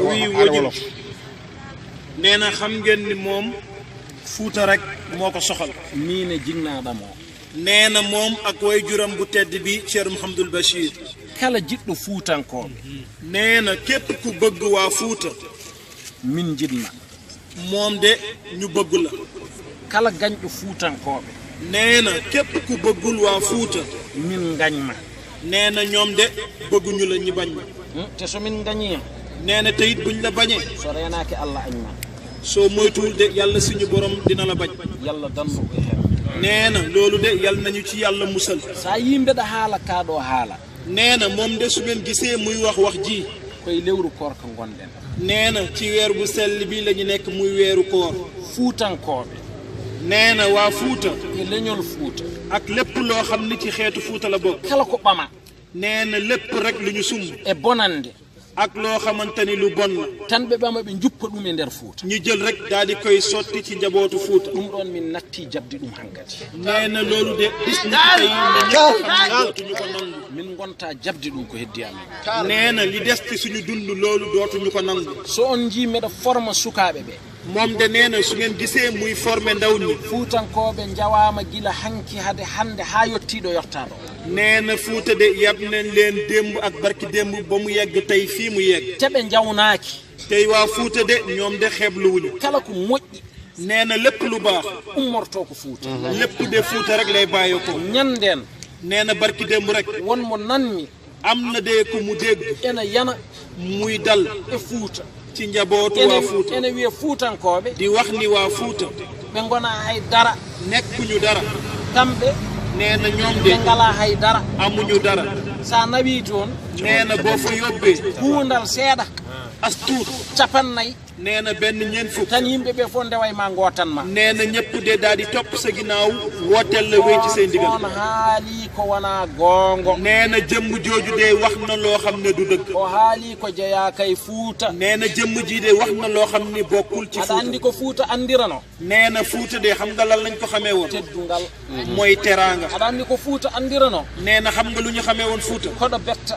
wi wojum nee na xam ngeen ni moom Fuuta rek moo ko soxal nii ne jignaaɗa mo nee na moom ak way juram bu tedd bi Cheikh Mouhamadoul Bachir kala jiɗɗo fuutankooɓe nee na képp ku bëgg waa Fuuta min jiɗma moom de ñu bëgg la kala gañɗo fuutankooɓe nee na képp ku bëggul waa Fuuta min gañma nee na ñoom de bëgguñu la ñi bañ ma te so min gañiima nee na teyit buñ la bañee so reenaake Allah añma soo moytuwul de yàlla suñu borom dina la bañ yalla danno koye heen nee na loolu de yàlla nañu ci yàlla musal so a yii mbeɗa haala kaa ɗoo haala nee na moom de su ngeen gisee muy wax ji koye lewru koor ko ngonɗen nee na ci weer bu sell bi la ñu nekk muy weeru koor fuutankooɓe nee na waa Fuuta e leñol Fuuta ak lépp loo xam ni ci xeetu Fuuta la bokk kala ko ɓama nee na lépp rek lu ñu sumb e bonande ak loo xamante ni lu bon la tan ɓe ɓama ɓe juppa ɗum e nder Fuuta ñu jël rek daal di koy sotti ci njabootu Fuuta ɗum ɗon min natti jabdi ɗum hankadi nee na loolu de bis ni tey ne ñëpp xam ne dootuñu ko nangu min gonta jabdi ɗum ko heddi amen nee na li des ci suñu dund loolu dootuñu ko nangu so on jii mbeɗa forma sukaaɓe ɓe moom de nee na su ngeen gisee muy formé ndaw ñi fuutankooɓe njawama gila hanki hade hande ha yettiɗo yottaɗo nee na Fuuta de yab nañ leen démb ak barki démb ba mu yegg tey fii mu yegg te ɓe njawnaaki tey waa Fuuta de ñoom de xeebluwuñu kala ko moƴƴi nee na lépp lu baax ummorto ko Fuuta lépp de Fuuta rek lay bàyyi ko ñanden nee na barki démb rek wonmo nanmi am na de ku mu dégg ena yana muy dal e Fuuta ci njabootu waa Fuuta ene wiye fuutankooɓe di wax ni waa Fuuta ɓe ngona hay dara nekkuñu dara kamɓe nee na ñoom de ɓe ngala hay dara amuñu dara sa nawi toon nee na boo fa yóbbee huundal seeɗa as tuut capannayyi nee na benn ñeent fukk tan yimɓe ɓe fof ndeway ma gootan ma nee na ñëpp de daal di topp sa ginnaaw wooteel la wéy ci say ndigal on haali ko wona goongo nee na jëmm jooju de wax na loo xam ne du dëgg o haali ko jeeya kay Fuuta nee na jëmm ji de wax na loo xam ne bokkul ci aɗa Fuuta andi ko Fuuta andirano nee na Fuuta de xam nga lan lañ ko xamee woon teddungal mooy teraanga aɗa andi ko Fuuta andirano nee na xam nga lu ñu xamee woon Fuuta koɗo betta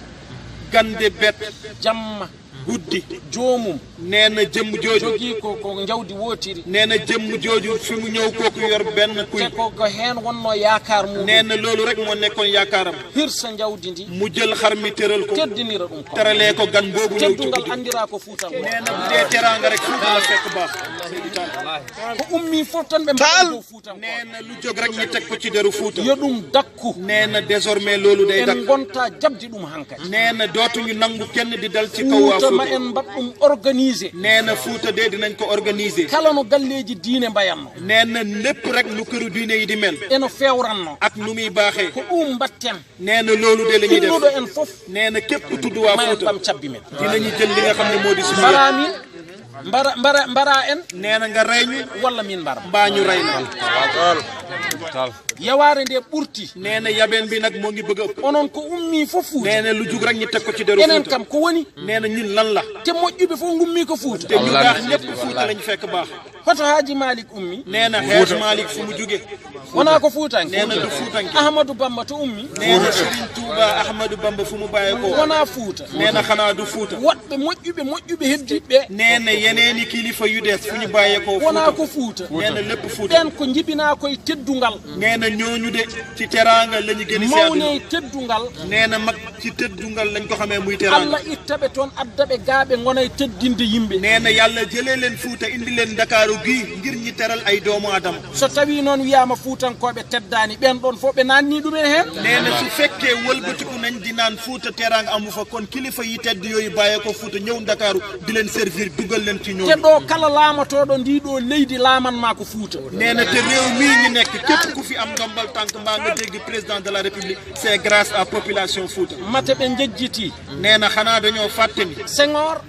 gande bet jamma guddi joomum nee na jëmm jooju jogii ko jawdi wootiri nee na jëmm jooju fi mu ñëw kooku yor benn kuy te ko heen wonno yaakar mum nee na loolu rek moo nekkoon yaakaaram hirsa jawdi ndi mu jël xar mi tëral ko teddinira ɗum ko teralee ko gan boobu ñëw ci teddungal guddi andira ko Fuutanko nee na bu dee teraanga rek Fuuta la fekk baax ko ummi fof tan ɓe mbaɗa dow Fuutanko nee na lu jóg rek ñu teg ko ci deru Fuuta yo ɗum dakku nee na désormais loolu day en dakk gonta jabdi ɗum hankadi nee na dootuñu nangu kenn di dal ci kaw waa Fuuta ma Fuuta en mbaɗ ɗum organisé nee na Fuuta de dinañ ko organiser kala no galleji diine mbayanno nee na lépp rek nu këru diine yi di mel eno fewranno ak nu muy baaxee ko ɗum mbatten nee na loolu de la ñuy def tinnuɗo en fof nee na képp ku tudd waa ma en Fuuta ɓam cabbi men dinañu jël li nga xam ne moo di suñu mbara min mbara en nee na nga rey ñu walla min mbara mbaa ñu rey na yaware nde ɓurti nee na yabeen bi nag moo ngi bëgg a ëpp onon ko ummi fof Fuuta nee na lu jug rek ñu teg ko ci deru enen Fuuta kam ko woni nee na ñun lan la te moƴƴuɓe fof gummi ko Fuuta te ñu baax ñëpp Fuuta lañ fekk baax hoto Haaji Malik ummi nee na Haaji Malik fu mu jóge wona ko Fuutanke nee na du Fuutanke Ahmadou Bamba to ummi nee na Serigne Touba Ahmadou Bamba fu mu bàyyee ko wona Fuuta nee na xanaa du Fuuta woɗɓe moƴƴuɓe heddiɓe nee na yeneeni kilifa yu des fu ñu bàyyee ko wona ko Fuuta nee na lépp Fuuta ɓen ko jibina koye teddungal nee na ñooñu de ci teraanga la ñu gën a si àdduna mawne teddungal nee na mag ci teddungal lañ ko xamee muy teraanga Allah ittaɓe toon addaɓe gaaɓe gona e teddinde yimɓe nee na yàlla jëlee leen Fuuta indi leen Ndakaaru gii ngir ñi teral ay doomu adama so tawi noon wiyama Fuutankoɓe teddani ɓen ɗon fof ɓe nanni ɗumen hen nee na su fekkee wëlbatiku nañ di naan Fuuta teraanga amu fa kon kilifa yi tedd yooyu bàyyee ko Fuuta ñëw Ndakaaru di leen servir dugal leen ci te ñoom ɗo kala laamatoɗo ndiɗo leydi laamanma ko Fuuta nee na te réew mii ñu nekk képp ku fi am ndombal tànk mbaa nga dégg président de la République c'est grâce à population Fuuta mate ɓe jejjiti nee na xanaa dañoo fàtte ni Senghor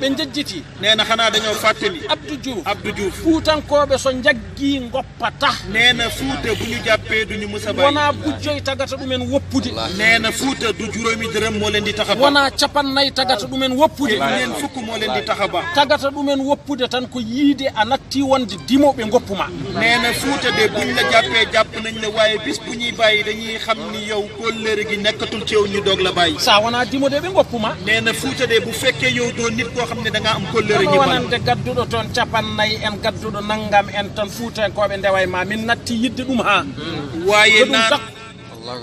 ɓe jejjiti nee na xanaa dañoo fàtte ni Abdou Diouf Fuutankoɓe so jaggi goppata nee na Fuuta bu ñu jàppee duñu musa bàyyi wona bujjoy tagata ɗumen woppude nee na Fuuta du juróomi dërëm moo leen di tax a ba wona capannayyi tagata ɗumen woppude ñeen fukk moo leen di tax a ba tagata ɗumen woppude tan ko yiide a natti wonde dimoɓe goppuma nee na Fuuta de buñ la jàppee jàpp nañ la waaye bis bu ñuy bàyyi dañuy xam ni yow kóllëre gi nekkatul ci yow ñu doog la bàyyi sa wona dimode ɓe goppuma nee na Fuuta de bu fekkee yow doo nit koo xam ne da ngaa am kóllëre ñi wonande gadduɗo toon capannayyi en gadduɗo naggam en tan fuutankoɓe ndewa e ma min natti yidde ɗum ha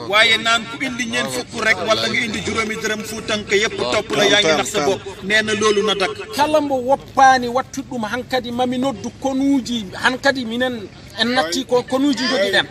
waaye naan ku indi ñeen fukk rek wala nga indi juróomi dërëm Fuutanka yëpp topp la yaa ngi nax sa bopp nee na loolu na dakk kala mbo woppani wattude ɗum hankadi mami noddu konuuji hankadi minen en natti ko konuuji jogiɗen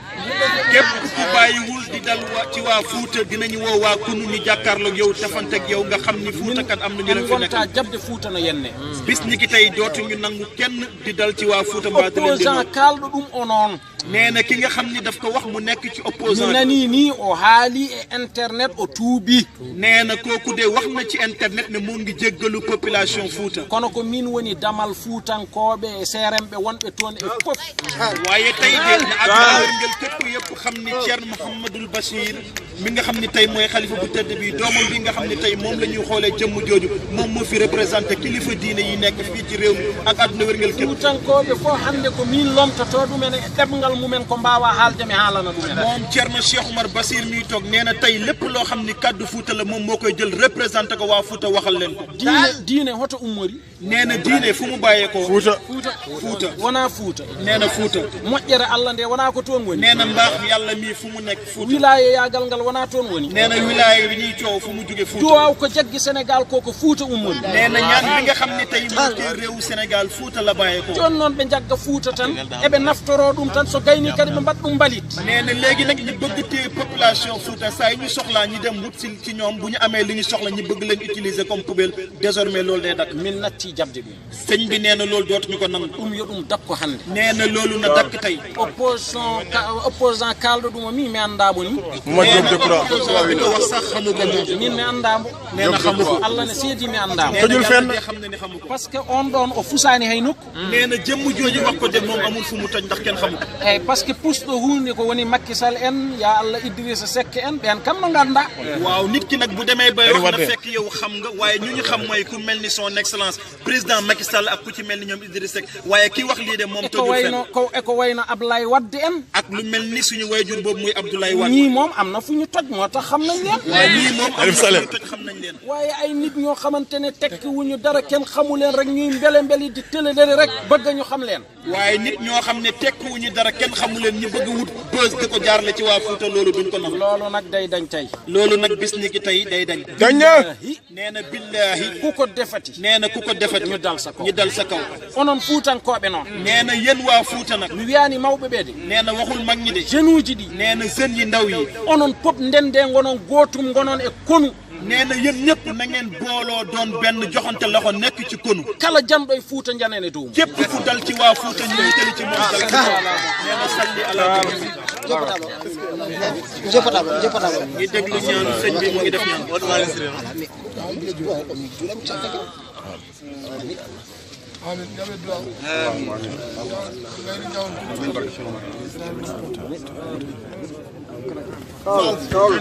képp ku bàyyiwul di dal ci waa Fuuta dinañu woo waa konu ni jàkkaarloog yow defanteeg yow nga xam ni Fuuta kat am na ñu leen fi nekk gonta jabde Fuuta no yenne bis ni ki tey dootuñu nangu kenn di dal ci waa Fuuta mbaa di leen opposant kalɗo ɗum o noon nee na ki nga xam ni daf ko wax mu nekk ci opposant mi nani ni o haali e internet o tuubi nee na kooku de wax na ci internet ne mu ngi jéggalu population Fuuta kono ko min woni damal fuutankoɓe e seeremɓe wonɓe toon e fof waaye tey de na àdduna wërngël képp yëpp xam ni Thierno Mouhamadul Bachir mi nga xam ni tey mooy xalifa bu tëdd bi doomam bi nga xam ni tey moom la ñuy xoolee jëmm jooju moom moo fi représenté kilifa diine yi nekk fii ci réew mi ak àdduna wërngël képp fuutankoɓe fof hannde ko min lomtoto ɗumen e ɗemgal mumen ko mbawa haalde mi haalana ɗumen moom Thierno Cheikh Oumar Bachir mi toog nee na tey lépp loo xam ni kaddu Fuuta la moom moo koy jël représenté ko waa Fuuta waxal leen ko diine hoto ummori nee na diine fu mu bàyyeekoo Fuuta wona Fuuta nee na Fuuta moƴƴere Allah nde wona ko toon woni nee na mbaax yàlla mii fu mu nekk Fuuta wilaya yagal ngal wona toon woni nee na wilaya bi ñuy coow fu mu jóge Fuuta duwaw ko jaggi Sénégal koko Fuuta ummori nee na ñaan bi nga xam ne tey moo koy réewu Sénégal Fuuta la bàyyeekoo joni noon ɓe jagga Fuuta tan eɓe naftoro ɗum tan so gayni kadi ɓe mbaɗ ɗum mbalit nee na léegi nag ñu bëgg téye population Fuuta saa yi ñu soxlaa ñi dem wut si ci ñoom bu ñu amee li ñu soxla ñu bëgg leen utiliser comme poubelle désormais loolu day dakk min natti jabde ɗum sëñ bi nee na loolu dootuñu ko nangu ɗum yo ɗum dakko hannde nee na loolu na dakk tey opposant kalɗo ɗum o mi andamo ni bi ko wax sax xamu ko moom min mi andamo nee na xamu ko Allah ne seedi mi andamo tojul fenn xam na ni xamu ko par ce que on ɗon o fusani hay nokku nee na jëmm jooju wax ko de moom amul fu mu toj ndax kenn xamu ko eyyi par ce que pusɗo hunde ko woni Macky Sall en ya Allah Idrissa Seck en ɓen kam no ganda waaw nit ki nag bu demee bay wax na fekk yow xam nga waaye ñu xam mooy ku mel ni son excellence président Macky Sall ak ku ci mel ni ñoom Idrissa Seck waaye ki wax lii de moom tojul fenn ko wayno Abdoulaye Wade en ak lu mel ni suñu wayjur boobu muy Abdoulaye Wade ñii moom am na fu ñu toj moo tax xam nañ leen waaye ñii moom am na fu ñu toj xam nañ leen waaye ay nit ñoo xamante ne tekki wuñu dara kenn xamu leen rek ñuy mbeli di tëlelëri rek bëgg ñu xam leen waaye nit ñoo xam ne tekki wuñu dara kenn xamu leen ñu bëgg wut bës di ko jaarale ci waa Fuuta loolu duñ ko nangu loolu nag day dañ tey loolu nag bis ni ki tey day dañ nee na billaahi ku ko defati nee na ku ko defati ñu dal sa kaw ñu dal sa kaw onon fuutankoɓe noon nee na yéen waa Fuuta nag mi wiyani mawɓe ɓe de nee na waxul mag ñi de jeune uji ɗi nee na jeunes yi ndaw yi onon pop ndende gonon gootum gonon e konu nee na yéen ñëpp na ngeen booloo doon benn joxante loxo nekk ci konu kala janɗo e Fuuta janene dow képp ku dal ci waa Fuuta ñu tali ci moom dal nee na salli ala ñu déglu ñaan sëñ bi mu ngi def ñaan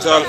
Sal.